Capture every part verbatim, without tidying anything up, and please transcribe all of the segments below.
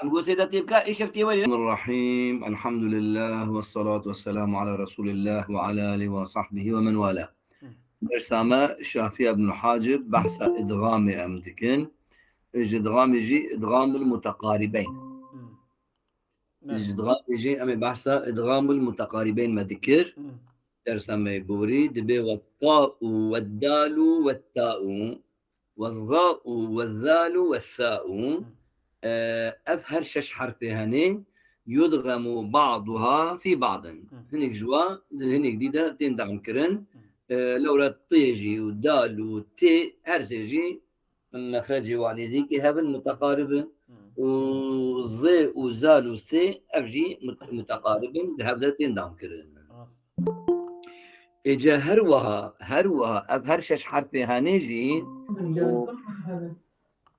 Em go sêda tê bika, îşev tê werê. Rahîm, elhamdülillah, ve salatu ve selamu ala Resulillah ve ala alihi ve sahbihi ve men wala. Dersa me Şafî ibn Hacib, behsa idgamê em dikin. Ji idgamê jî idgamul muteqaribeyn. Ji idgamê jî em ê behsa idgamul muteqaribeyn me dikir. Dersa me borî dibê ve ta'u ve dalu ve ta'u. والظاء والذال والثاء، e, ev her şeş herfê henê, يدغم بعضها في بعض. Hinek ji wa, hinek dî de tên dexmkirin. E, lewra tê jî û dal û tê her sê jî mexrecê wa nêzîkî hev in, muteqarib in. Û zê û zal û sê ev jî mut-, muteqarib in, di hev de tên dexmkirin. Êca her wiha, her wiha ev her şeş herfê henê jî,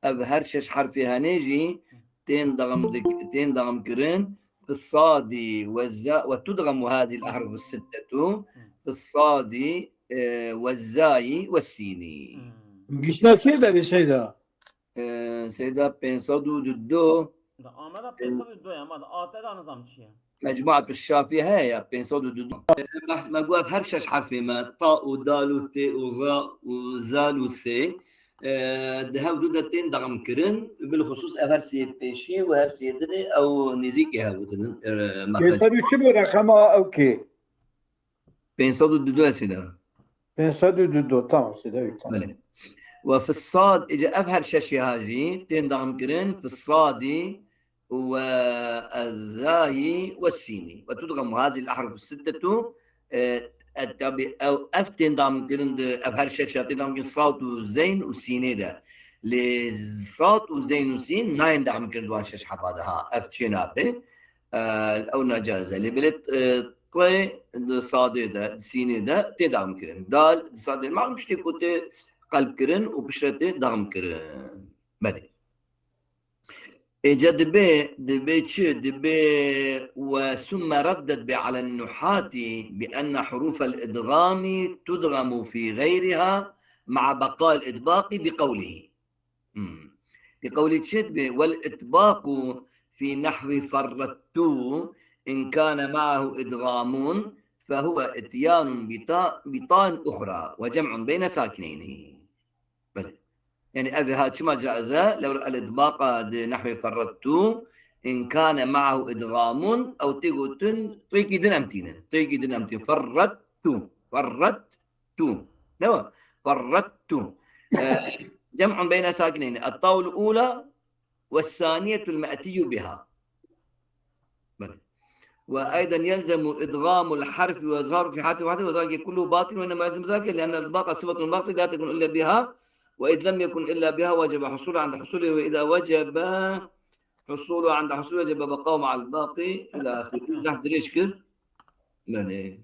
ev her şeş herfê henê jî tên dexm dik-, tên dexmkirin. Fi sadî ve za-, ve tudxemu hazîl ehruf sittetu fi sadî, e, ve zayî ve sînî. Gişna kê derê Seyda? E, Seyda pênc sed û du. Da Ameda pênc sed û du ya, ama da A T da nizam çi ye? Mecmuat Şafî heye ya, pênc sed û du. Behs me got her şeş herfê me, ta û dal û tê û ra û zal û sê, e, di hev du de tên dexm kirin. Bilxusûs ev her sê pêşî û her sê dinê ew nêzîkî hev dinin, e, mexrec. Pênc sed û çi bû reqema ew kê? Pênc sed û du Seyda. Pênc sed û du, tamam Seyda, tamam. Belê. Ve fi sad, êca ev her şeşê ha jî tên dexm kirin, fi sadî ve zayî ve sînî. Ve tudxemu hazîl ehruf sittetu, e, e, tabi ev, ev tên dexm kirin di, ev her şeş ya tên dexm kirin sad û zeyn û sînê de. Lê sad û zeyn û sîn nayên dexm kirin di wan şeş heba de ha. Ev çê nabe. E, ew nacaiz e. Lê belê, e, tê di sadê de, di sînê de tê dexm kirin. Dal di sadê, malum tiştê ku tê qelb kirin û piştre tê dexm kirin. Belê. Êca dibê, dibê çi? Dibê ve summe reddet bi alen nuhati bi enne hurufel idgami tudgamu fi gayriha ma'a baqal itbaqi bi qawlihi. Hmm. Bi qawlî çi dibê, "Wel itbaqu fî nehwî ferrettu in kane ma'ahu idgamun fehuve ityanun bi ta-, bi ta'in uxra ve cem'un beyne sakineyni." Belê. Yani ev ha çima caiz e? Lewra el itbaqa di nehwê ferrettu in kane ma'ahu idgamun, ew tê gotin, têkî din em tînin. Têkî din em tînin. Ferrettu. Ferret tu. Ne wa? Ferrettu. E, cem'un beyne sakineyn. Ettaul ula ve saniyetul me'tiyyu biha. Belê. Ve eyden yelzemu idgamul harfi ve izharu fi harfin wahidin ve zalike kulluhu batil ve innema yelzemu zalike li'ennel itbaqa sıfatun batil la tekun illa biha ve iz lem yekun illa biha vecebe husulu inde husulihi ve iza vecebe husulu inde husulihi vecebe baqa'u ma'al baqi ila ahirih. Zehf dirêj kir. Belê.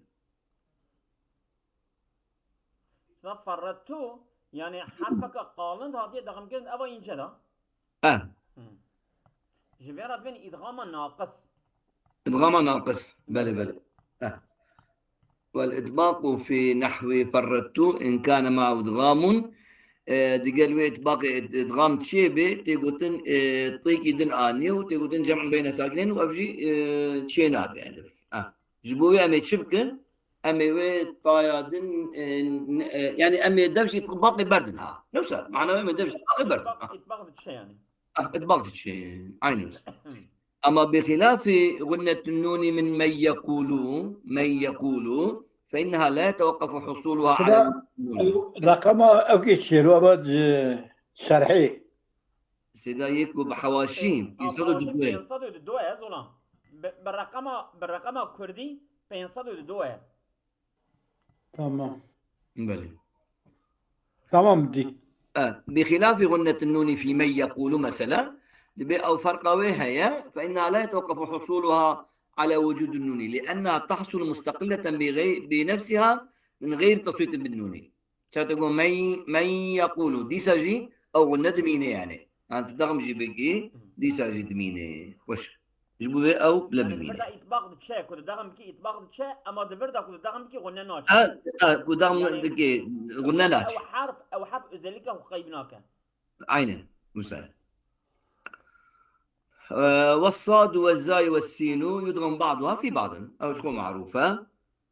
Sina ferrettu, yani herfeke qalind hatiye dexmkirin, eva ince da. Ha. Hı. Ji vê re divên idgama naqis. Idgama naqis. Belê, belê. Ha. Vel itbaqu fi nehwi ferrettu in kane ma'ahu idgamun. E, digel wê itbaqê id-, idgam çê bê, tê gotin, e, têkî din aniye û tê gotin cem'un beyne sakinen û ev jî, e, çê nabe, yani demek. Ha. Ji bo wê em ê çi bikin? Em ê wê taya din, e, ne, e, yani em ê dev ji îtbaqê berdin ha. Ne wisa? Mana em ê dev ji îtbaqê berdin ha. Îtbaq diçe yani. Ha, îtbaq diçe. Aynı wisa. Ama bi xilafî gunnetin nûnî min men yekûlû, men yekûlû, fe inneha la yeteweqqefu husûluha ala gunnetin nûnî. Reqema ew kê çêro eva şerhê. Sêda yek ku bi hewaşî, pênc sed û du. Pênc sed û du ye, zola. Bi, bi reqema, bi reqema kurdî pênc sed û du ye. Tamam. Belê. Tamam, dî. E, bi xilafî gunnetin nûnî fî men yekûlû mesela, dibê ew ferqa wê heye, fe inna la yetewqefu husûluha ala wucûdin nûnî, li enna tahsulu mustaqilleten bi gey-, bi nefsiha min geyri teswîtin bin nûnî. Çato got, men, men yekûlû. Dîsa jî ew gunne dimîne yani. Yani tu dexm jî bikî, dîsa jî dimîne. Xweş. Ji bo vê ew bile bimîne. Li vir de îtbaq diçe, ku tu dexm bikî îtbaq diçe, ema di vir de ku tu dexm bikî gunne naçe. Ha, ha, ku dexm dikî gunne naçe. Ew herf, ew herf özellikle xwe qeyb nake. Aynen. Wisa. Ee, والصاد والزاي والسين يدغم بعضها في بعض. Ew ji xwe marûf e.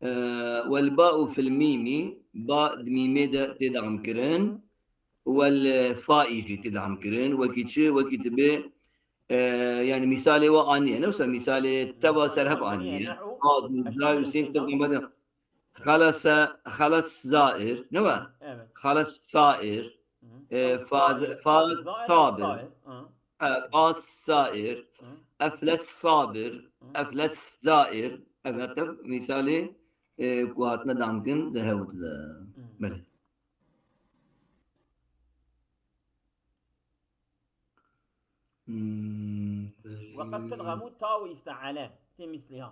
Ee, والباء في الميم, ba di mîmê de tê dexmkirin. والفاء jî tê dexmkirin. Wekî çi? Wekî tibê, e, yani mîsalê we aniye. Ne wisa mîsalê teva ser hev aniye. Sad û zay û sîn tê dexmkirin. Xelese, xeles zair. Ne we? Evet. Xeles sair. Hı hı. E, Tamam, faz, sair. Faz Zair, sabir. Sair. Hı. E, faz sair. Hı. Efles sabir. Hı. Efles zair. Evet, mîsalê, e, ku hatine damkin, zehev de. Hı. Belê. Hmm, وقد تدغم تاء افتعل في مثلها.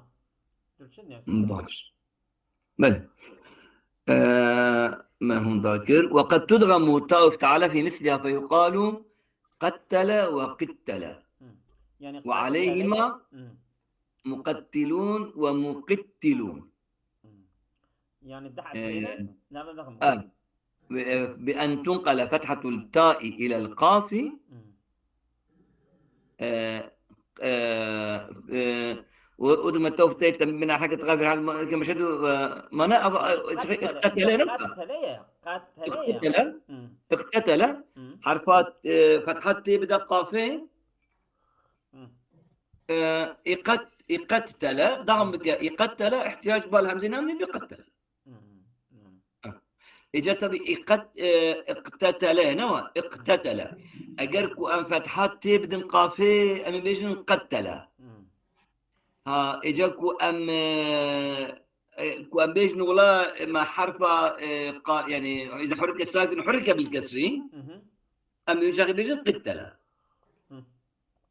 Türkçe ne? Baş. Belê. Ee, me hûn dakir. وقد تدغم تاء افتعل في مثلها فيقال قتل وقتل. Hı. Yani وعليهما Hı. مقتلون ومقتلون. Hı. Yani daha Ee, Lama dexm. Evet. Ve, e, بأن تنقل فتحة التاء إلى القاف. Hı. E, e, e, و-، ودغم التاء في التاء من حركة القاف في حال ما-، كما شدوا، e, mana, e, e, اقتتل. Eqtetele ne? Qatele ya. Qatele ya. Eqtetele. Hı. Eqtetele. Hı. Harfat, e, fethat tê bide qafê. Hı. E, iqet-, iqettele. Dağım bike. İqettele ihtiyac bal hemze namni bi qettele. Hı. Hı. Ha. Ece tabi iqet-, e, iqtetele ne var? İqtetele. Eger ku em fethat tê bidin qafê, em bêjin qettele. Hı. Ha, ece ku em, e, e, ku em bêjin wala, e, me harfa, e, qa-, yani, إذا حرك ساكن حرك بالكسر. Hı hı. Em ê çaxê bêjin qittele. Hı.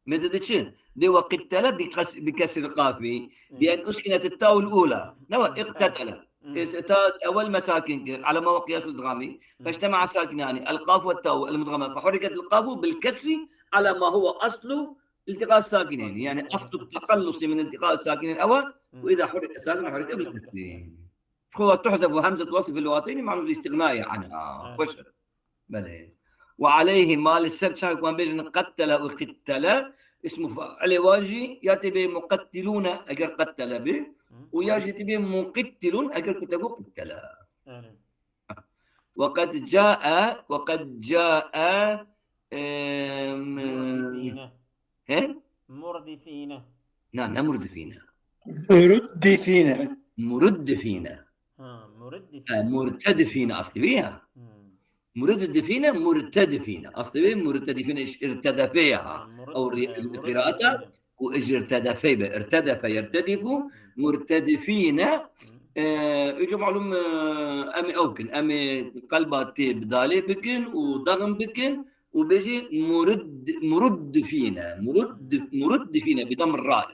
Mêze de çi? Dê we qittele bi kes-, bi kesril qafî. Hı. Bi en uskineti tawul ula. Ne we Hı. iqtetele. Hı. Is-, ta ewel me sakin kir. Ala ma we qiyas ul dramî. Hı. Feştema sakinani. El qaf ve tawu el mudgame. Fe hurriket el qafu bil kesri ala ma huve aslu iltiqa sakineni. Yani aslu tahallusi min iltiqa sakinen ewa. Hı. Ve iza hurrike sakin hurrike bil kesri. Xwe tuhzefu hemzet wasf el wateyni ma'lum istignaye anha. Evet. Xweş. Belê. Ve aleyhima, li ser çav ku em bêjin qettele û qittele, ismu failê wan jî ya tê bê muqettilûne eger qettele bê, Hı. û ya jî tê bê muqittilûn eger ku te got qittele. Yani. Ve qed cae, ve qed cae, em, Murdifîne. He? Murdifîne. Na, ne murdifîne. Muruddifîne. Muruddifîne. Ha, muruddifîne. E, murtedifîne aslî wî ya. Hmm. Muruddifîne, murtedifîne. Aslî wî murtedifîne iş irtedefe ya ha. Ha, murud-, Ew rî-, e, murud-, qiraata evet. Ku ij irtedefe be. Irtedefe, yertedifu, Hmm. murtedifîne. Hmm. E, ucu malum, e, em ê ew kin. Em ê qelba tê bi dalê bikin û dexm bikin. û bêjî murud-, muruddifîne, murud-, muruddifîne bi dam ra.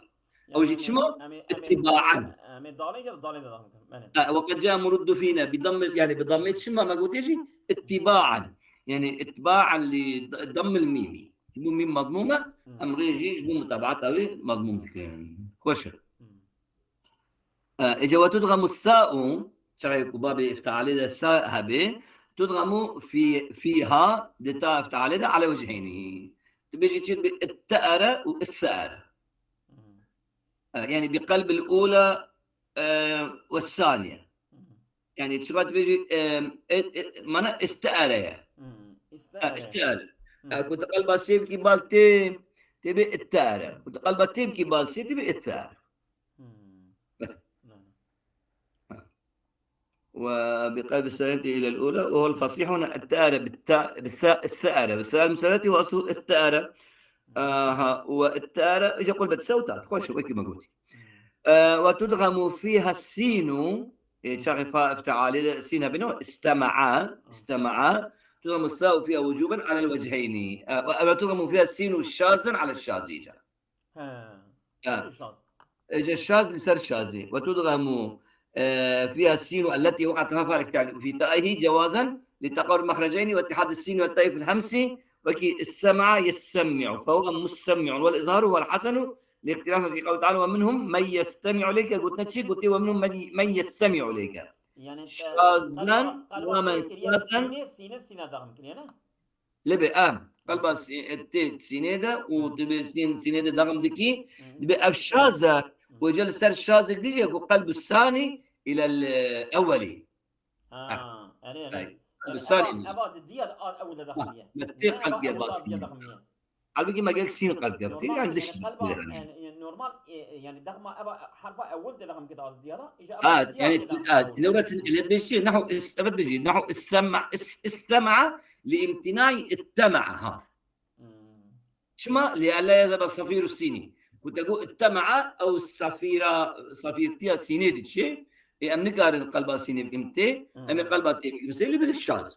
Ew jî çima? Ittibaen. Em ê dalê jî dalê de dam bikin. Belê. E, ve qed ca muruddifîne bi dam, yani bi damê çima me gotê jî ittibaen. Yani ittibaen li d-, dammil mîmî. Ji bo mîm mezmûm e, Hı. em rê jî ji bo mutabaeta wê mezmûm dikin. Xweş e. Hı. E, ece ve tudxemu tha'u, çaxê ku babê iftialê de sa hebê, tudxemu fî, fîha, di ta iftialê de, ala wecheyni. Tu bêjî çi bi itte'ere û isse'ere. Hmm. E, yani bi qelbil ula, e, ve saniye. Hmm. Yani çiqa tu bêjî, e, e, e, mana iste'ere ye. Hmm. E, iste'ere. Hmm. E, ku tu qelba sê bikî bal tê, tê bi itte'ere. Ku tu qelba tê bikî bal sê, tê bi itte'ere. Hmm. Belê. Belê. وبقلب السنة إلى الأولى، وهو الفصيح هنا التأرة بالتاء، بالثاء، السأرة، بالثاء المثناة وأصله الثأرة. Aha, ve ittara, îca qulbet sewta, xweş, wekî me gotî. Hmm. E, ve tudxemu fîha sînu, e, çaxê fa iftialê de sîn hebîne, istema'a, Hmm. istema'a, tudxemu tha'u fîha wucuben alel wecheyni. E, ve, ve tudxemu fîha sînu şazan alel şazi îca. He. Ha. Şaz. Ece şaz li ser şazî. Ve tudxemu, e, fîha sînu elleti weqat ha fark yani fi ta'ihi cewazan li teqar mexreceyni ve ittihad sîn ve ta'i fil hemsi wekî istema'a yestemi'u. Fe huve mustemi'un vel izharu vel hasenu li ihtilafi fi qawli teala ve minhum men yestemi'u leyke gotine çi? Gotê ve minhum men, men yestemi'u leyke. Yani, e, şazdan qelba, qelba ve men kiriye sasen sîne, sîne, sîne dexm kiriye ne? Libê em. Qelba sî-, e, tê sînê de û dibê sîn-, sînê de dexm dikî. Dibê ev şaz e. Û ce li ser şazek dijî ku qelbu sanî îlel, e, ewwelî. Ha, yani, yani. Qelbu sanî. Eva, eva didiya ewil de dexmiye. Me tê qelbiye basî. Halbuki me gerek sîn qelb kevtî, yani diş. Normal, e, e, yani dexma eva harfa ewil de dexm kida diya da. Ha, yani, ha, lewretin ele beşi, nahu is-, evet beşi, nahu is-, sema, is-, is-, sema li imtinai ittema'a, ha. Çima? Li alla yazaba safiru sînî. Ku te got ittema'a ew safira, safirtiya sînê diçe, e, em nikarin qelba sînê bikim tê, em ê qelba tê bikim sê, li bir şaz.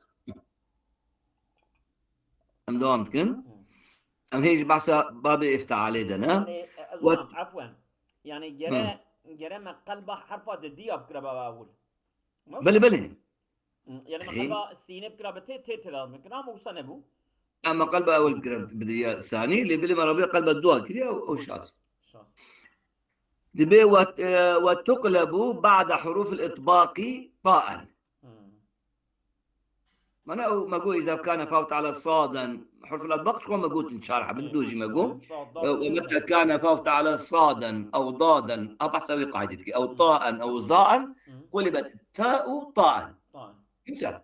Em devam dikin. Em hê ji behsa babê îftialê de ne. Yani, e, ez Wat- nam, afwen. Yani, gere, gere me qelba harfa didiya bikira baba ewil. Belê, belê. Yani, me qelba sînê bikira bi tê, tê, tê de bikira, ama wisa nebû. Ama qelba ewil bikira bidiya sanî, lê bilê me Rabî qelba dua kiriya, o şaz. Şaz. Dibê ve, e, ve tuqlebu ba'de hurufil itbaqi ta'en. Mana ew me got, "Îza kane fawt ala saden." Hurful atbaq çi xwe me gotin çar heb, dû jî me got. E, "Ve meta kane fawt ala saden ew daden." A behsa wê qaydê dike. "Ew taen ew zaen, qulibet ta'u taen." Güzel.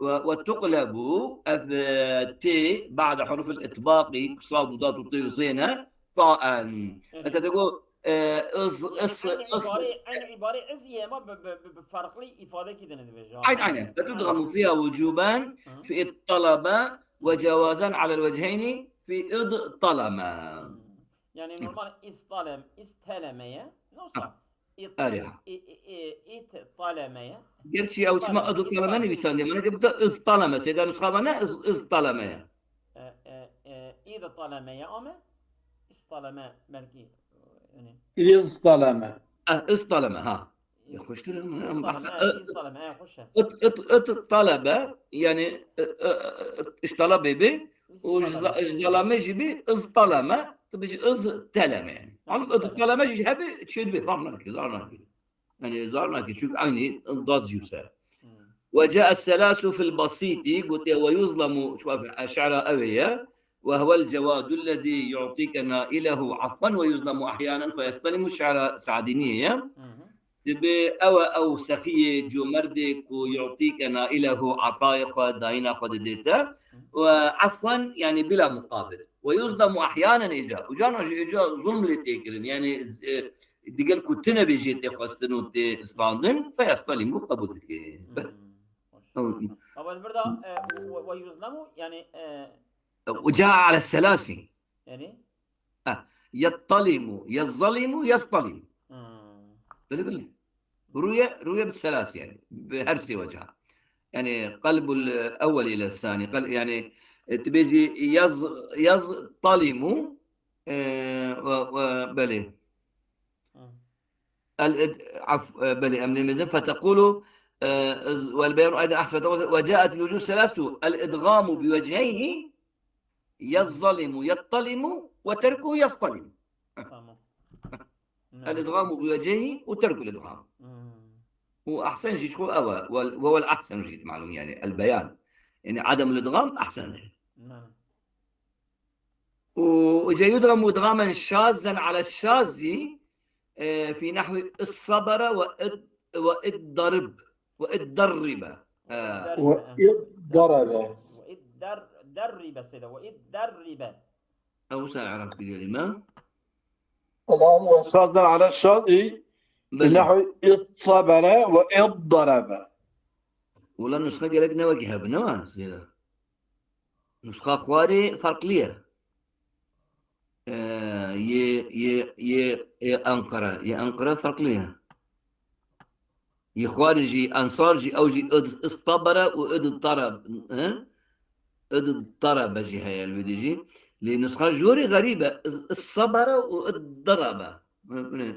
Ve, ve tuqlebu, ev, e, tê, ba'de huruful itbaqi, ku sad û dad û tê û zê ne, taen. Mesela te got, e, iz, is, is. Eynî îbarê, eynî îbarê iz yê, ama bi, bi, bi, bi farklı ifadekî din dibêje. Aynen, aynen. Ve tudgamu fiha wucuben fi id talaba ve cevazan alel vecheyni fi id talama. Yani normal istalem, isteleme ye. Nosa. Erê. Id taleme ye. Gerçi ew çima id taleme nivîsandiye. Mana ke bita iz taleme. Seyda nusxa va ne iz, iz taleme ye. E, e, e, id taleme ye ama istaleme belkî, yani. İz taleme. Eh, iz taleme, ha. Ya xweştir e, ama, ama, iz taleme, e, xweş e. It, it, it talebe, yani, e, e, e, iştalebe bi, û ji za-, ji zalame jî bi, iz taleme, tu bijî iz teleme yani. Ama iz taleme jî hebi, çi dibe, fam nake, zar nake. Yani zar nake, çünkü aynı dad jî wisa. Ve ca'es selasu fil basiti, gotiye ve yuzlamu, şu şi'ra ew ye, ve huvel cevadullezî yu'tîke nailehu afwen ve yuzlamu ahyanen fe yestalimu, şi'ra Sa'dînî ye. Dibe ew e, ew sexiyê, comerdê ku yu'tîke nailehu, atayê xwe, dayîna xwe didê te. Ve afwen, yani bila muqabil. Ve yuzlamu ahyanen, îca. Û carna jî îca zulm lê tê kirin. Yani, e, digel ku tune bê jê tê xwestin û tê standin, fe yestalimu qebûl dike. Ama li vir de, e, ve, ve yuzlamu, yani, e, Ve caa ala selasi. Yani? Ha, yettalimu, yezzalimu, yestalimu. Belê, belê. Rûye, rûye bi selas yani. Bi her sê weca. Yani qelbul ewwel ile sani. Qel-, yani, e, tu bêjî yez, yez talimu, e, ve, ve, belê. El id-, af-, e, belê, em lê mezin. Fetekulu, e, iz-, vel beyanu aydan ahsebe tewze, ve caet il wucuh selasu, el idgamu bi vecheyni, yezzalimu, yettalimu, ve terkuhu yestalimu. Tamam. El idgamu bi vecheyni ve terkul idgam. Û ahsen jî xwe ev e, wel, ve wel ahsen jî malum yani, el beyan. Yani adem el idgam ahsen e. Û, û ce yudgamu idgamen şazen ala şazî, e, fi nahwi issabara ve id-, ve iddarib, ve iddarribe. E. Ve iddarebe. Ve iddar-, darribe seyda, ve iddarribe. Ew wisa Iraq bir kelime. Tamam, ve şazen ala şazî, fi nahwi issabara ve iddarebe. Wela nusxa gerek ne wekî hebin, ne wa seyda? Nusxa xwarê farklı ye. Ee, yê, yê, yê, yê Ankara. Yê Ankara farklı ye. Yê xwarê jî, Ensar jî, ew jî id, istabara û id tara, he? Id tara be jî heye li vê dê jî. Lê nusxa jorê xerîb e. Is-, issabara û id daraba.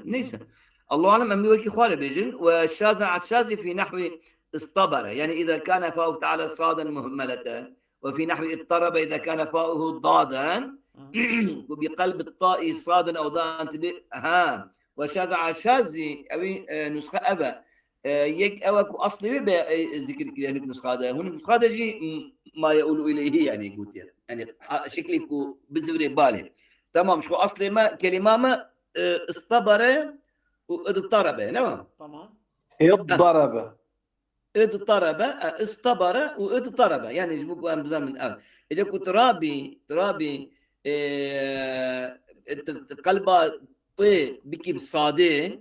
Neyse. Allahu alem, em wekî xwe re bêjin. Ve şazen aşşazi fî nehwî istabara. Yani, îza kâne fa'uhu te'ala saden muhmeleten. Ve fî nehwî ittarabe îza kâne fa'uhu daden. Ku bi qelbi ta'i saden ew daden tibi. Ha. Ve şazen aşşazi, ew, e, nusxe ev e. E, yek ew e ku aslê wê be, e, zikir kiriye hinek nusxa de. Hinek nusxa de jî, m, ma yeûlu ileyhî, yani gotiye. Yani ha, şeklê ku bizivirê balê. Tamam, ji xwe eslê me, kelîma me, e, istabere û idtarebe, ne wa? Tamam. Iddarebe. Idtarebe, e, istabere û idtarebe. Yani ji bo ku em bizanin ev. Ece ku tirabî, tirabî, e, e, t-, t-, qelba tê bikî bi sadê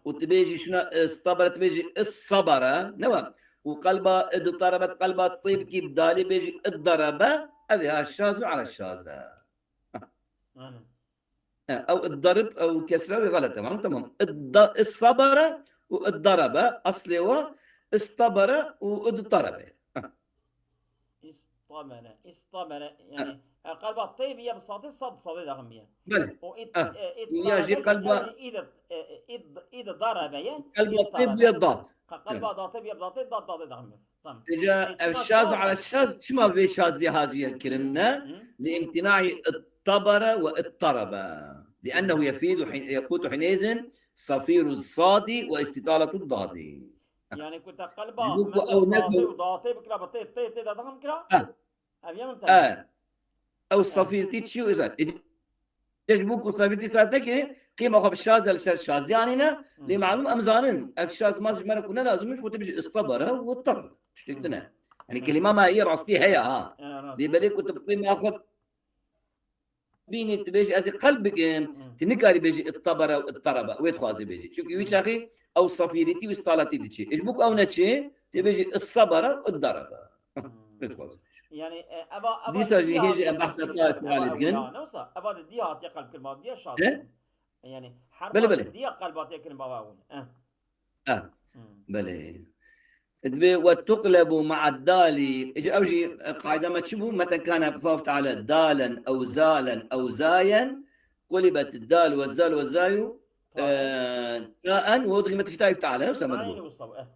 û tibêjî şuna istabere, tibêjî issabere, ne wa? Û qelba idtarebe, qelba tê bikî bi dalê bêjî iddarebe, ev ê ha şaz û ala şaz e. Aynen. E, ew iddarib, ew kesra wê xelet e, tamam, tamam. Idda-, issabere û iddarebe, eslê wa istabere û idtarebe. İstamere, istamere, yani e, qelba tê biye bi sadê, sad sadê daxim biye. Belê. O id, Ha. e, id, Ya jî darebe, qelba- ya jî id, e, e, id, id darebe ye. Qelba Id tê biye dad. Qa-, qelba datê biye bi datê, dad dadê daxim biye. Tamam. Ece E, ev çima şaz û şaz ala e? şaz, çima vê şazî haziye kirine? Hı? لامتناع اضطبر واضطرب. لأنه يفيد حين-، يفوت حينئذ صفير الصاد واستطالة الضاد. Yani ku te qelba Ji bo ku mesela ew ne sadê xew- û datê bikira bi tê, tê, tê daxim kira. Ha. Ev ya min E, ew safîrtî çi û izar. Ê, ji bo ku safîrtî sar te kirê, qîma xwe bi şaz e, li ser şazî anîne, lê malûm em zanin, ev şaz maz ji me re ku ne lazim e, ji bo te bijî istabara û tar. Tiştek din e. Yani kelîma me yê rastî heye ha. Lê belê ku tu bi qîma xwe bînî, tu bêjî ez ê qelb bikim, tu nikarî bêjî ittabara û ittaraba. Wê dixwazî bêjî. Çünkü wî çaxî ew safîrîtî û istalatî diçî. Ji bo ku ew neçî, tê bêjî issabara û iddaraba. Wê dixwazî bêjî. Yani e, eva, eva Dîsa di jî diya hêjî hatiye em behsa qelb tarî kirin, faalê eva dikin. Ewla, ne wisa? Eva di diya hatiye qelb kirin, ba diya şaz He? kirin. Yani Belê, herba belê. Diya qelb hatiye kirin, bava ewin. Eh. Ha, Hmm. belê. Dibê ve tuqlebu ma'ad dali. Ece ew jî, e, qaîda me çi bû? Meten kana fav teala dalen ew zalen ew zayen, qulibet dal ve zal ve zayu, e, taen ve udgimet fi ta'i teala. Yoksa me Aynı dibû. usta bu. Eh.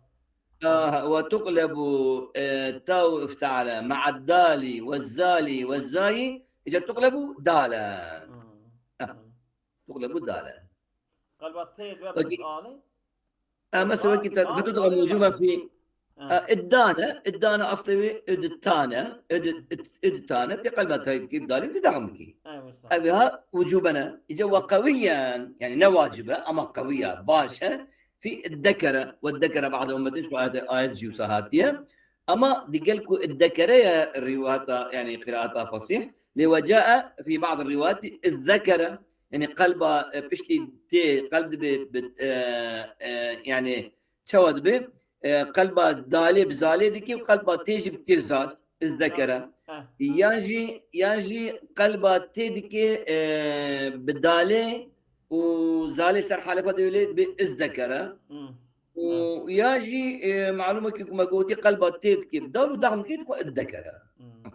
Aha, ve tuqlebu, e, taw iftale ma'ad dali ve zali ve zayi. Ece tuqlebu dalen. Hmm. Ah. Tuqlebu dalen. Qelba tê ve Peki. bit ali. E, mesela wekî te, fetu dixwe mewcuben fî, e, iddane, iddane aslê wê iddane, id-, id-, iddane, tê qelba te kî dalî di dexim bikî. Ay wisa. Ev ha wucubene. Îca we qewiyen, yani ne wacibe, ama qewiya, baş e. Fî iddekere, ve iddekere ba'de ummetin, şu ayet, ayet jî wisa hatiye. Ama digel ku iddekere ye rivata, yani qiraata fasih. Lê ve cae fî ba'd rivati izzekere. Yani qelba, e, piştî tê qelb dibe, bi, e, e, yani çawa dibe? E, qelba dalê bi zalê dikî û qelba tê jî bi kêr zal, izdekere. Heh. Yan jî, yan jî qelba tê dikê, e, bi dalê û zalê ser halê xwe dibe lê dibe izdekere. Hmm. Û ya jî, e, malûm e ku me gotî qelba tê dikê bi dal û dexm dikê dixwe iddekere. Hmm.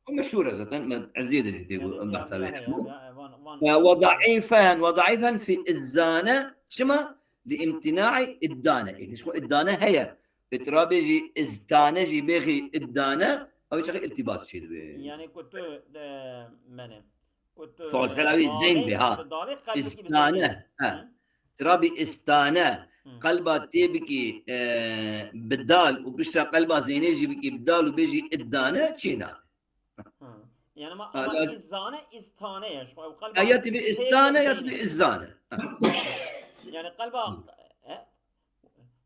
O meşhur e zaten, me eziyê de jî tê Yani, got, yani, behsa vê. yani, yani, van, van. Ya, ve da'ifen, ve da'ifen fî izzane, çima? Li imtina'i iddane. Ê, ji xwe iddane heye. Petra bêjî izdane jî bêxî iddane, ew çaxî iltibas çê dibe. Yani ku tu de mene. Ku tu Faul fel ew ê zeyn be, ha. Dalê qelbekî bi İstane, zeyn be. ha. Tirabî istane, Hı. Qelba tê bikî, e, bi dal û pişta qelba zeynê jî bikî bi dal û bêjî iddane, çê nabe. Hı. Yani ma, Ha, ama laz- izzane, istane ya. Şu ev qelba Ya, ya tibî tê istane ya zeyn. Tibî izzane. Ha. Yani qelba, Hı. e,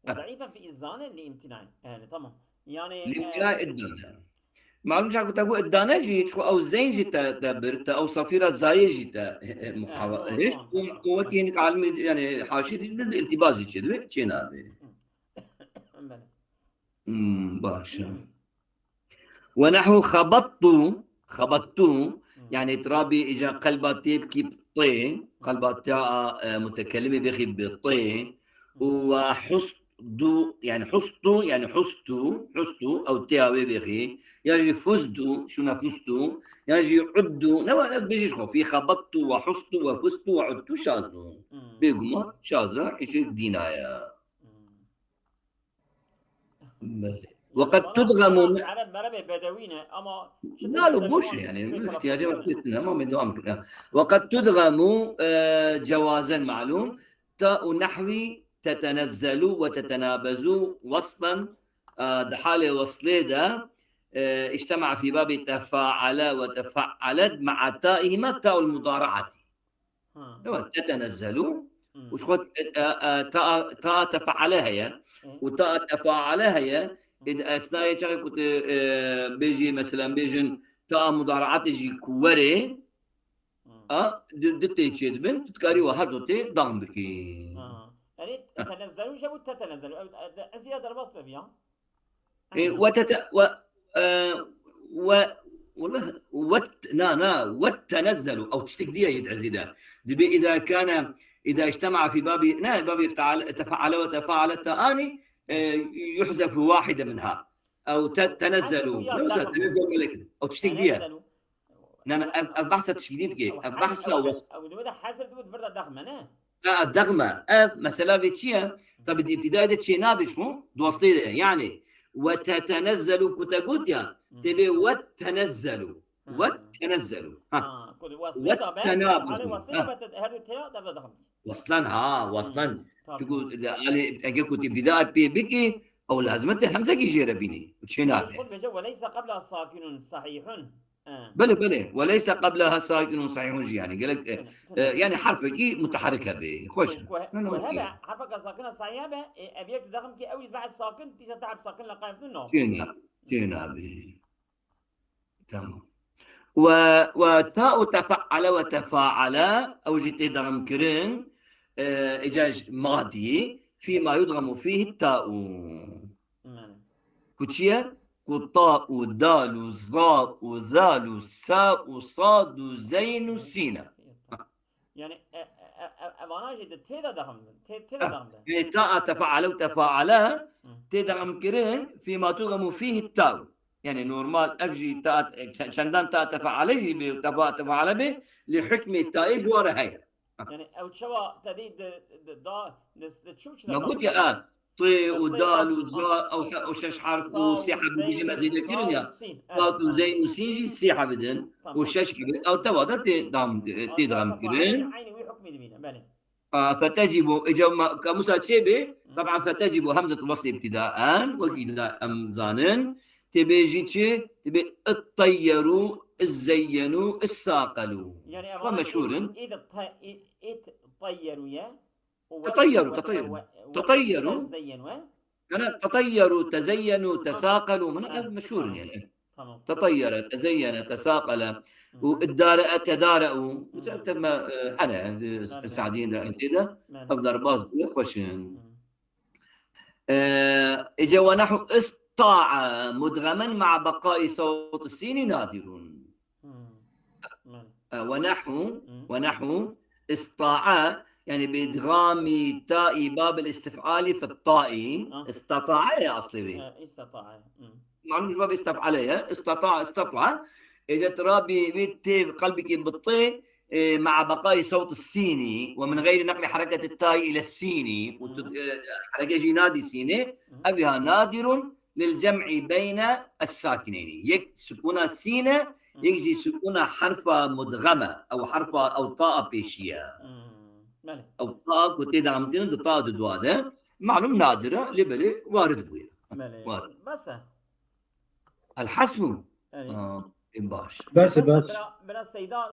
ve da'ifen fî izzane li imtinai. Yani tamam. Yani, e, Limtina iddane. Malum çaku te got iddane jî, çku ew zeyn jî te, te bir, te ew safîra zayê jî te, e, e, muhawa-, tamam, hişt, tamam, ku-, tamam. Kuvvetî hinek alimî, yani, haşî dî, bir iltibas jî çê dibe, çê nabe. Belê. Hmm, baş e. Ve nehwu xebattu, xebattu, yani, tirabî îca qelba tê bikî bi tê, qelba tê a, e, mutekelimî bêxî bi tê, û ve hust, du, yani hustu, yani hustu, hustu, ew têya wê bêxî, ya jî fuzdu, şuna fustu, ya jî uddu, ne wa, ne bêjî xwe, fî xebattu ve hustu ve fustu ve uddu şazu. Hmm. Bêguma şaza, îşê dîna ya. Hmm. Belê. Ve qed tudgemu. Ereb mereb ê bedewî ne ama Nalo boş e yani, ihtiyacı var, ama ben devam edeyim. Ve qed tudgemu, e, cewazen malum. Ta'u nehwi tetenezzelu ve tetenabezu waslen, e, di halê weslê de, e, اجتمع في باب تفاعل وتفعلت مع تائهما تاء المضارعة. Ha. Ewa, tetenezzelu. Hmm. Û xwe, e, e, e, ta, ta tefaale heye. Hmm. Û ta tefaale heye. Ê di esnayê çaxê ku tu, e, bêjî, mesela, bêjin ta mudaraatê jî ku were, Hmm. a, di, di tê çê dibin, tu dikarî we her du tê dam bikî. Ha. Yani tenezzelu jî bû tetenezzelu. Ew, e, de, ez ya derbas be biya. E, we tete, we, e, we, wala, we, na, na, we tenezzelu. Ew tiştek diye yê ezî de. Dibe اذا كان، اذا اجتمع في باب، ne, باب افتعل، تفعل وتفاعل تاءان، e, يحذف واحدة منها. Ew te, tenezzelu. Hasbu ya Ne, mesela, dahil. Tenezzelu melek. Ew tiştek diye. Tenezzelu. Na, na, ev, ev behsa tişkî din dike. Ev behsa was. Ew li wê de hezf dibû di vir de dexme, ne? Ha, dexme. Ev mesela vê çi ye? Tabi di îbtidayê de çê nabe ji xwe, di westê de. Yani, we tetenezzelu ku te got ya, Hı. tê bê we tenezzelu. Hı. We tenezzelu. Ha. Ha, ku di We westê de be, tenabu. halê westê Ha. de be, te her du têya dev de dexme. Waslan ha, waslan. Tamam. Çünkü de, yani, eger ku tu îbtida pê bikî, ew lazim e te hemzekî jê re bînî. Çê nabe. Şol bêje, "Ve leysa qabla sakinun sahihun." Ha. Belê, belê. Ve leysa qablaha sakinun sahihun jî yani. Gerek, e, Tune, e, tune. Yani harfekî mutaharrik hebe. Xweş. Ku, ku, Ne, ne, ku hoş hebe, ya. harfeka sakina sahih hebe, e, ev yek didexim ki ew yî behs sakin, dîsa te heb sakin leqayef min no. Çê na-, çê nabe. Tamam. Ve, ve ta'u tefa'ale ve tefa'ale, ew jî tê dexmkirin, e, îca ji madî, fîma yudxemu fîhi ta'u. Yani. Ku çi ye? Ku ta û dal û za û zal û sa û sad û zeyn û sîn e. Yani, e, e, e, e, evana jî de tê de dexim, tê, tê de dexim de. Ê ta a tefaale û tefaale Hı. tê dexmkirin fîma tudxemu fîhi ta'u. Yani normal ev jî ta, çe-, çendan ta tefaale jî bê, tefa, tefaale bê, lê hukmê tayê bi ware heye. Yani ew çawa te dî de, de, da, de, de çi çi Me dexim got de? ya, a, tê û Tê dal û û za, ew he-, û şeş harf û sê harf jî me zêde kirin ya. Sîn. Sad û zeyn û sîn jî sê hebidin. Tamam. Û şeş hebid. Ew teva de tê dam, tê dam kirin. Aynî wî hukmî dibîne, belê. A, fetecibu, îca ma-, ka musa çê bê, taban fetecibu hemzet wasl ibtidaen, wekî da em zanin. Tê bê jî çi? Tê bê itteyyeru, izzeyyenu, issaqelu. Yani Xwe meşhur in. Îd, îd tayyeru ye. Teteyyeru, teteyyeru. Teteyyeru. Zeyyenu, he? Yani teteyyeru, tezeyyenu, tesaqelu. Min ev meşhur in yani. Tamam. Teteyyere, tezeyyene, tesaqele. Hı. Û iddare'e, tedare'u. Hı. Te me, e, hene, e, Belê. Sa'diyin de ensê de. Belê. Ev derbaz bû, xweş in. Hı. E, îca ve nahwu ista'a mudgamen ma'a beqa'i sawt sini nadirun. Hı. Belê. E, ve nahwu, Hı. ve nahwu ista'a, yani bi idgami ta'i babil istif'ali fi ta'i. Ah. İstata'a ya aslı bi. E, istata'a. Hı. Malum ji bab istef'ale ye. Istata'a, istata'a. Êce tu rabî wî tê qelbikî bi tê, e, ma'a beqayî sewt sînî ve min geyri neqlî hereketi tayi ile sînî. Û tu, e, hereke jî nadî sînê. Ev ya nadirun lil cem'i beyne es-sakineyni. Yek sukûna sîne, yek jî sukûna herfa mudgeme. Ew herfa, ew ta'a pêşî ye. Hmm. Belê. Ew ta'a ku tê de em kirin, di ta'a di dua de. Malum nadir e, lê belê warid bûye. Belê. Warid. Bes e. El hasbu. Yani. Aa, e, baş. Bes e, Bes e, bes. bira, bira Seyda